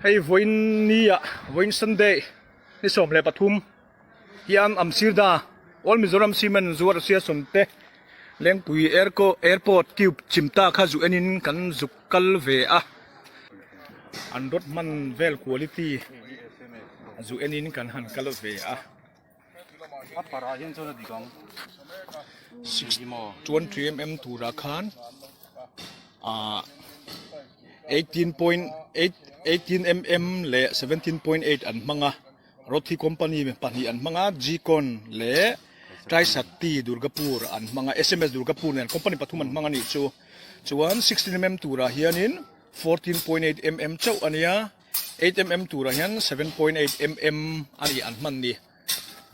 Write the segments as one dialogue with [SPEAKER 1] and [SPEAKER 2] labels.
[SPEAKER 1] Hei vawiin nia vawiin Sunday ni 13 hian Amsirda All Mizoram Cement zuar Association te Lengpui Airport Cube chimta kha zu enin kan zuk kal ve a an rod hman vel quality zu enin kan han kal ve a.
[SPEAKER 2] A parah hian chuan a dik ang.
[SPEAKER 1] 6.3 mm turah khan ah 18.8 18 mm leh 17.8 an hmang a Rothi company pahnih an hmang a Gcon leh Trisakti Durgapur an hmang a SMS Durgapur nen company pathum an hmang a nih chu chuan 16 mm turah hianin 14.8 mm chauh a nia. 8 mm turah hian 7.8 mm a ni an hman ni.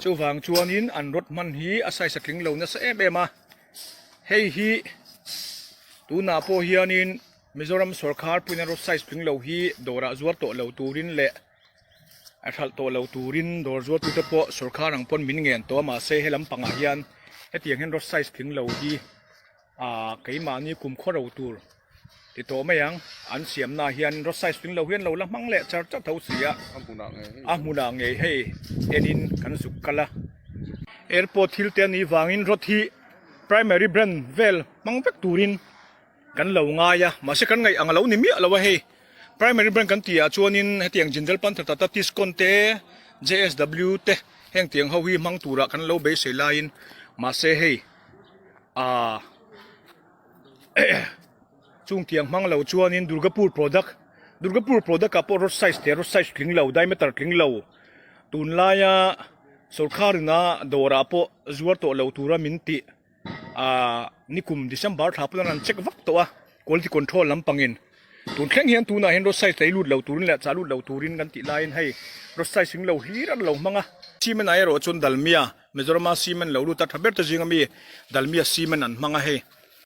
[SPEAKER 1] Chuvang chuanin an rod hman hi a size a tling lo nasa em em a. Hei hi tunah pawh hianin Mizoram sawrkhar puiin a rod size tling lo hi dawrah zuar tawh lo turin leh a hralh tawh lo turin dawr zuartute pawh sawrkhar ang pawn min ngen tawh a mahse he lampangah hian hetiang hian rod size tling lo hi Ahh keimahni kum khaw ro tur ti tawh mai ang an siamna ah hian rod size tling lo hian lo la hmang leh char char tho si a a hmunah ngei hei enin kan zuk kal a airport thil te anih vangin rod hi primary brand vel hmang vek turin kan lo ngai a mahse kan ngaih ang a lo ni miah lo a hei primary brand kan tih ah chuanin hetiang Jindal Panther Tata Tiscon te J_S_W te heng tiang ho hi hmang turah kan lo beisei laiin mahse hei. Ahh chung tiang hmang lo chuanin Durgapur product Durgapur product ah pawh rod size te rod size tling lo diameter tling lo tunlaia sawrkhar ina dawrah pawh zuar tawh lo tura min tih ahh nikum December thla pawh an check vak tawh a quality control lampangin tun thleng hian tunah hian rod size lei lut lo turin leh chah lut lo turin kan tih laiin hei rod size tling lo hlir an lo hmang a. Cement ah erawh chuan Dalmia Mizorama cement lo lut a tha ber te zinga mi Dalmia cement an hmang a hei.